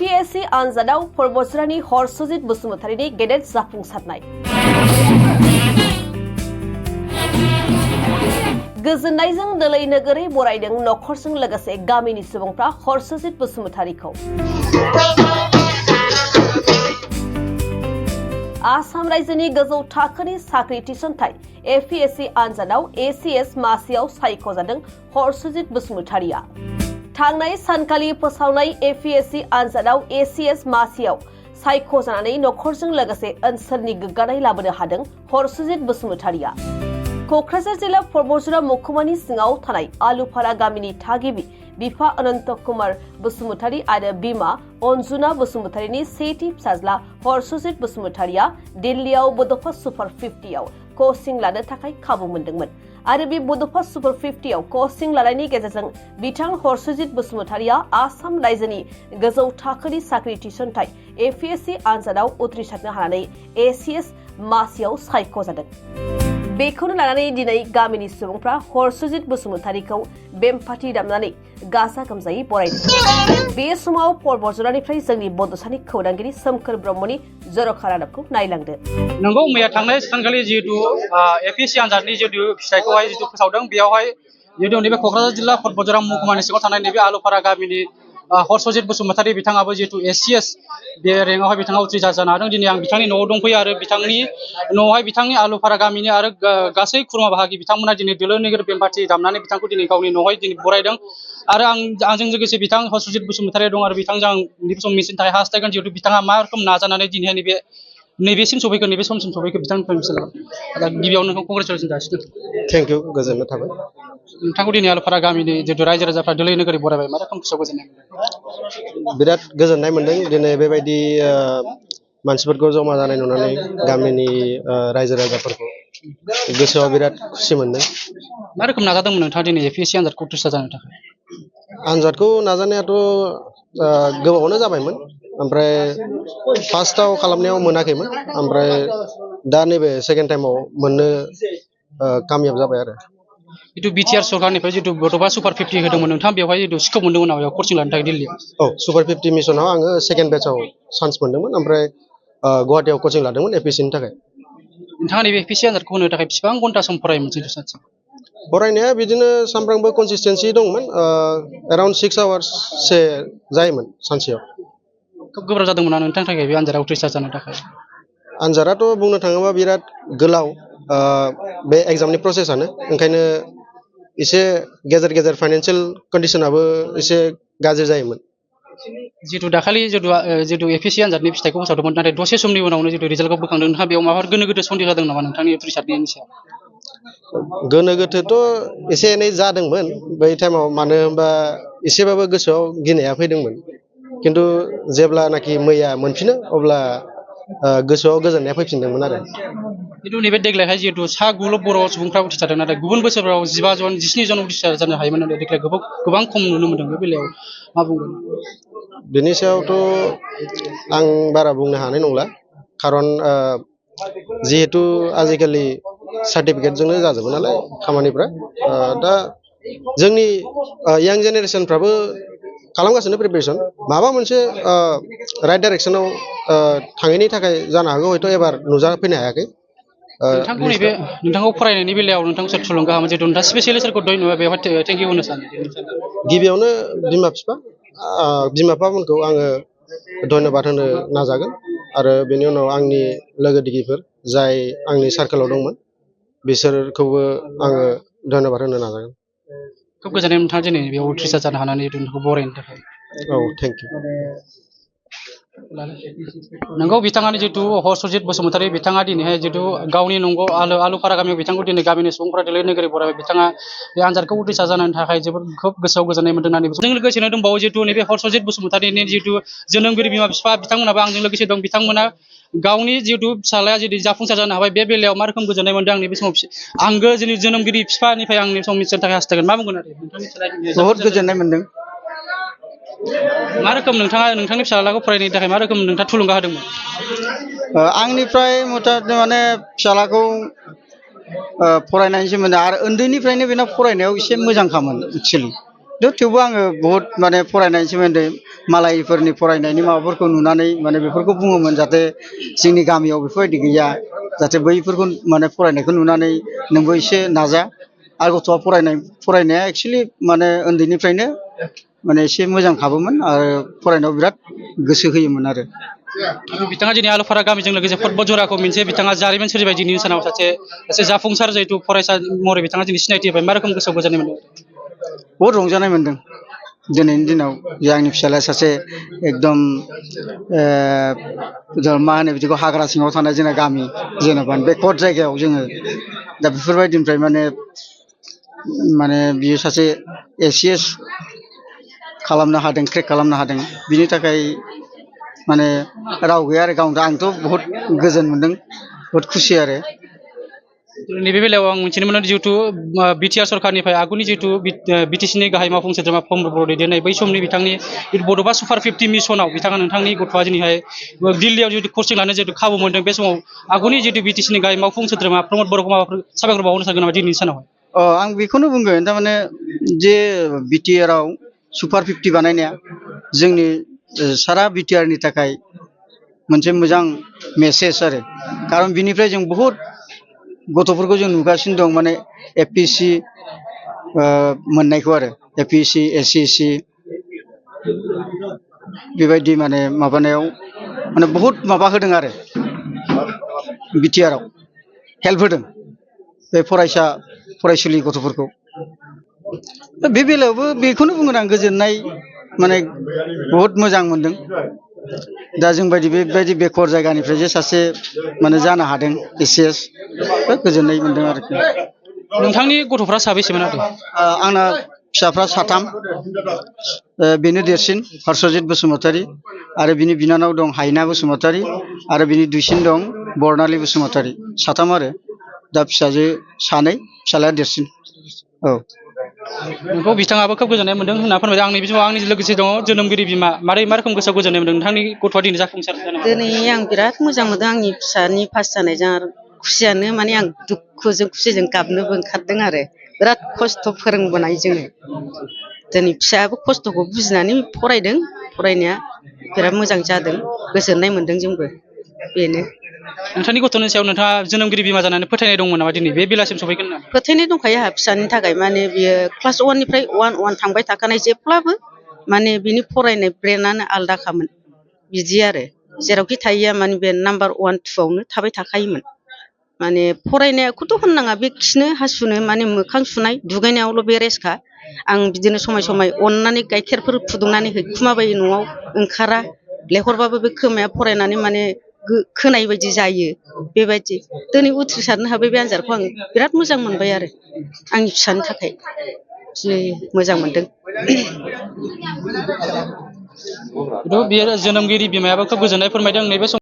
APSC आनजादाव परबसरानि हरसुजित बसुमतारीनि गेदेर जाफुंसारनाय गोजोननायजों दोलै नोगोरै बरायदों नखरजों लोगोसे गामिनि सुबुंफ्रा हरसुजित बसुमतारीखौ। आसाम रायजोनि गोजौ थाखोनि साख्रि थिसनथाय APSC आनजादाव ACS मासियाव सायख'जादों हरसुजित बसुमतारीया। थांनाय सानखालि फोसावनाय APSC आनजादाव ACS मासियाव सायख'जानानै नखरजों लोगोसे ओनसोलनि गोग्गानाय लाबोनो हादों हरसुजित बसुमतारीया। क'क्राझार जिल्ला परबसरा महकुमानि सिङाव थानाय आलुफारा गामिनि थागिबि बिफा अनन्त कुमार बसुमतारी आरो बिमा अन्जुना बसुमतारीनि सेथि फिसाज्ला हरसुजित बसुमतारीया दिल्लीयाव बड'फा सुपार 50 आव कचिं लानो थाखाय खाबु मोनदोंमोन आरो बे बड'फा सुपार 50 आव कचिं लानायनि गेजेरजों बिथां हरसुजित बसुमतारीया आसाम रायजोनि गोजौ थाखोनि साख्रि थिसनथाय APSC आनजादाव उथ्रिसारनो हानानै ACS मासियाव सायख'जादों। बेखौनो लानानै दिनै गामिनि सुबुंफ्रा हरसुजित बसुमतारीखौ बेमफाथि दामनानै गाजा गोमजायै बरायदों। बे समाव परबसरानिफ्राय जोंनि बड'सानि खौरांगिरि सोमखोर ब्रह्मनि जर'खा रादाबखौ नायलांदो। नंगौ, मैया थांनाय सानखालि जिहेतु APSC आनजादनि जिहेतु फिथाइखौहाय जिहेतु फोसावदों, बेयावहाय जिहेतु नैबे क'क्राझार जिल्ला परबसरा महकुमानि सिङाव थानाय नैबे आलुफारा गामिनि हरसुजित बसुमतारी बिथाङाबो जिहेतु ACS बे रेंकआवहाय बिथाङा उथ्रिसार जानो हादों। दिनै आं बिथांनि न'आव दंफैयो आरो बिथांनि न'आवहाय बिथांनि आलुफारा गामिनि आरो गासै खुरमा बाहागि बिथांमोना दिनै दोलो नोगोर बेमफाथि दामनानै बिथांखौ दिनै गावनि न'आवहाय दिनै बरायदों आरो आंजों लोगोसे बिथां हरसुजित बसुमतारी दं आरो बिथांजों आं नैबे सम मिथिनो थाखाय हास्थायगोन जिहेतु बिथाङा मा रोखोम नाजानानै दिनैहाय नैबेसिम सफैखो, नैबे समसिम सफैखो बिथांनिफ्राय मिथिनो दा गिबियावनो नोंखौ कंग्रेसुलेसन जासिगोन। थेंक इउ, गोजोननाय थाबाय। नोंथांखौ दिनै आलुफारा गामिनि जिहेतु रायजो राजाफ्रा दोलै नोगोरै बरायबाय, मा रोखोम गोसोआव गोजोननाय मोनदों? बिराद गोजोननाय मोनदों दिनै बेबायदि मानसिफोरखौ जमा जानाय नुनानै गामिनि रायजो राजाफोरखौ गोसोआव बिराद खुसि मोनदों। मा रोखोम नाजादोंमोन नोंथाङा दिनै APSC आनजादखौ उथ्रिसार जानो थाखाय? आनजादखौ नाजानायाथ' गोबावानो जाबायमोन, ओमफ्राय फार्स्टआव खालामनायाव मोनाखैमोन, ओमफ्राय दा नैबे सेकेन्ड टाइमाव मोननो कामयाब जाबाय आरो। जितु BTR सरकारनिफ्राय जितु बड'फा सुपार 50 होदोंमोन, नोंथाङा बेवहाय जितु स्कप मोनदोंमोन नामा कचिं लानो थाखाय दिल्लीयाव? औ, सुपार 50 मिसनाव आङो सेकेन्ड बेचाव चान्स मोनदोंमोन, ओमफ्राय गुवाहाटियाव कचिं लादोंमोन APSCनि थाखाय। नोंथाङा नैबे APSC आनजादखौ होनो थाखाय बेसेबां घन्टा सम फरायोमोन जितु सानसेयाव? फरायनाया बिदिनो सानफ्रामबो कनसिस्टेन्सि दंमोन, एराउन्ड 6 आवार्ससो जायोमोन सानसेयाव। खोब गोब्राब जादोंमोन ना नोंथांनि थाखाय बे आनजादाव उथ्रिसार जानो थाखाय? आनजादाथ' बुंनो थाङोबा बिराद गोलाव बे एग्जामनि प्रसेसानो, ओंखायनो एसे गेजेर गेजेर फाइनान्सियेल कन्डिसनाबो एसे गाज्रि जायोमोन। जितु दाखालि जितु APSC आनजादनि फिथाइखौ फोसावदोंमोन, नाथाय दसे समनि उनावनो जितु रिजाल्टखौ बोखांदों, नोंथाङा बेयाव माबाफोर गोनो गोथो सन्देह जादों नामा नोंथांनि उथ्रिसारनायनि सायाव? गोनो गोथोथ' एसे एनै जादोंमोन बै टाइमाव, मानो होनबा एसेबाबो गोसोआव गिनाया फैदोंमोन, खिन्थु जेब्लानाखि मैया मोनफिनो अब्ला गोसोआव गोजोननाया फैफिनदोंमोन आरो। जितु नैबे देग्लायहाय जितु सा 9 बर' सुबुंफ्रा उथ्रिसारदों, नाथाय गुबुन बोसोरफ्राव 15 जन 17 जन उथ्रिसार जानो हायोमोन, नाथाय देग्लाय गोबां खम नुनो मोनदों। बे बेलायाव मा बुंगोन? बेनि सायावथ' आं बारा बुंनो हानाय नंला, खारन जिहेतु आजिखालि सार्टिफिकेटजोंनो जाजोबो नालाय खामानिफ्रा। दा जोंनि यां जेनेरेसनफ्राबो खालामगासिनो प्रिपेरेसन, माबा मोनसे राइट डाइरेक्सनाव थाङैनि थाखाय जानो हागौ हयथ' एबार नुजाफैनो हायाखै। नोंथांखौ फरायनायनि बेलायाव नोंथांखौ सोर थुलुंगा होयो, जितु नोंथाङा स्पेसियेलि सोरखौ बेवहाय थेंक इउ होनो सानो? गिबियावनो बिमा बिफामोनखौ आङो धन्यबाद होनो नाजागोन, आरो बेनि उनाव आंनि लोगो दिगिफोर जाय आंनि सार्कोलाव दंमोन बिसोरखौबो आङो धन्यबाद होनो नाजागोन। खोब गोजोननाय नोंथाङा दिनै बेयाव उथ्रिसार जानो हानानै नोंथांखौ बरायनो थाखाय। औ, थेंक इउ। नंगौ, बिथाङानो जितु हरसुजित बसुमतारी बिथाङा दिनैहाय जितु गावनि नंगौ आलुफारा गामियाव बिथांखौ दिनै गामिनि सुबुंफोरा दोलै नोगोरै बरायबाय। बिथाङा बे आनजादखौ उथ्रिसार जानायनि थाखाय खोब गोसोआव गोजोननाय मोनदों होननानै जों लोगोसेनो दंबावो जितु नैबे हरसुजित बसुमतारीनि जितु जोनोमगिरि बिमा बिफा बिथांमोनाबो आंजों लोगोसे दं। बिथांमोना गावनि जितु फिसालाया जुदि जाफुंसार जानो हाबाय, बे बेलायाव मा रोखोम गोजोननाय मोनदों आंनि बे समाव आंगो जोंनि जोनोमगिरि बिफानिफ्राय आंनि सम मिथिनो थाखाय हास्थायगोन। मा बुंगोन आरो नोंथांनि? बहुद गोजोननाय मोनदों। मा रोखोम नोंथाङा नोंथांनि फिसालाखौ फरायनायनि थाखाय मा रोखोम नोंथाङा थुलुंगा होदोंमोन? आंनिफ्राय मथामति माने फिसालाखौ फरायनायनि सोमोन्दै आरो उन्दैनिफ्रायनो बेना फरायनायाव एसे मोजांखामोन एक्सुवेलि, थेवबो आङो बहुत माने फरायनायनि सोमोन्दै मालायफोरनि फरायनायनि माबाफोरखौ नुनानै माने बेफोरखौ बुङोमोन जाहाथे जोंनि गामियाव बेफोरबायदि गैया जाहाथे बैफोरखौ माने फरायनायखौ नुनानै नोंबो एसे नाजा आरो गथ'आ फरायनाया एक्सुवेलि माने उन्दैनिफ्रायनो माने एसे मोजां खाबोमोन आरो फरायनायाव बिराद गोसो होयोमोन आरो बिथाङा दिनै आलुफारा गामिजों लोगोसे फुटबल जराखौ मोनसे बिथाङा जारिमिन सोरजिबाय दिनैनि सानाव सासे जाफुंसार जिहेतु फरायसा महरै बिथाङा दिनै सिनायथि होबाय मा रोखोम गोसोआव गोजोननाय मोनदों बहुत रंजानाय मोनदों दिनैनि दिनाव जे आंनि फिसालाया सासे एकदम मा होनो बिदिखौ हाग्रा सिङाव थानाय जोंना गामि जेनेबा बेकवार्ड जायगायाव जोङो दा बेफोरबायदिनिफ्राय माने बियो सासे ACS खालामनो हादों क्रेक खालामनो हादों बिनि थाखाय माने राव गैया आरो गावनो आंथ' बहुत गोजोन मोनदों बहुत खुसि आरो नैबे बेलायाव आं मिथिनो मोनो जिहेतु बिटिआर सरकारनिफ्राय आगुनि जिहेतु बिटिसिनि गाहाय मावफुं सोद्रोमा प्रमद बर' दैदेननाय बै समनि बिथांनि बड'फा सुपार 50 मिसनाव बिथाङा नोंथांनि गथ'आ दिनैहाय दिल्लीयाव जिहेतु कचिं लानो जिहेतु खाबु मोनदों बे समाव आगुनि जिहेतु बिटिसिनि गाहाय मावफुं सोद्रोमा प्रमद बर'खौ माबाफोर साबायखर बावनो सानगोन नामा दिनैनि सानाव आं बेखौनो बुंगोन थारमाने जे बिटिआरआव सुपार 50 बानायनाया जोंनि सारा बिटिआरनि थाखाय मोनसे मोजां मेसेज आरो खारन बिनिफ्राय जों बहुत गथ'फोरखौ जों नुगासिनो दं माने APSC मोननायखौ आरो APSC SCC बेबायदि माने माबानायाव माने बहुत माबा होदों आरो बिटिआरआव हेल्प होदों बे फरायसुलि गथ'फोरखौ बे बेलायावबो बेखौनो बुंगोन आं गोजोननाय माने बहुत मोजां मोनदों दा जोंबायदि बेबायदि बेकवार्ड जायगानिफ्राय जे सासे माने जानो हादों ACS गोजोननाय मोनदों आरोखि नोंथांनि गथ'फ्रा साबेसेमोन आरो आंना फिसाफ्रा 3 बेनो देरसिन हर्षजित बसुमतारी आरो बिनि बिनानाव दं हायना बसुमतारी आरो बिनि दुइसिन दं बर्नाली बसुमतारी 3 आरो दा फिसाजो 2 फिसालाया देरसिन नोंखौ बिथाङाबो खोब गोजोननाय मोनदों होनना फोरमायदों आंनि बिजौआव आंनि लोगोसे दङ जोनोमगिरि बिमा मा रोखोम गोसोआव गोजोननाय मोनदों नोंथांनि गथ'आ दिनै जाफुंसार दिनै आं बिराद मोजां मोनदों आंनि फिसानि पास जानायजों आरो खुसियानो माने आं दुखुजों खुसिजों गाबनोबो ओंखारदों आरो बिराद खस्थ' फोरोंबोनाय जोङो दिनै फिसायाबो खस्थ'खौ बुजिनानै फरायनाया बिराद मोजां जादों गोजोननाय मोनदों जोंबो बेनो नोंथांनि गथ'नि सायाव नोंथाङा जोनोमगिरि बिमा जानानै फोथायनाय दंमोन नामा दिनै बे बेलासिम सफैगोन होननानै फोथायनाय दंखायो आंहा फिसानि थाखाय माने बियो क्लास 1 निफ्राय 1 थांबाय थाखानाय जेब्लाबो माने बिनि फरायनाय ब्रेनानो आलदाखामोन बिदि आरो जेरावखि थाहैया माने बे नाम्बार 1 2 आवनो थाबाय थाखायोमोन माने फरायनायखौथ' होननाङा बे खिनो हासुनो माने मोखां सुनाय दुगैनायावल' बे रेस्टखा आं बिदिनो समाय अननानै गाइखेरफोर फुदुंनानै हैखुमाबायो न'आव ओंखारा लेंहरबाबो बे खोमाया फरायनानै माने खोनाय बायदि जायो बेबायदि दिनै उथ्रिसारनो हाबाय बे आनजादखौ आं बिराद मोजां मोनबाय आरो आंनि फिसानि थाखाय जि मोजां मोनदों बेयो जोनोमगिरि बिमायाबो खोब गोजोननाय फोरमायदों नैबे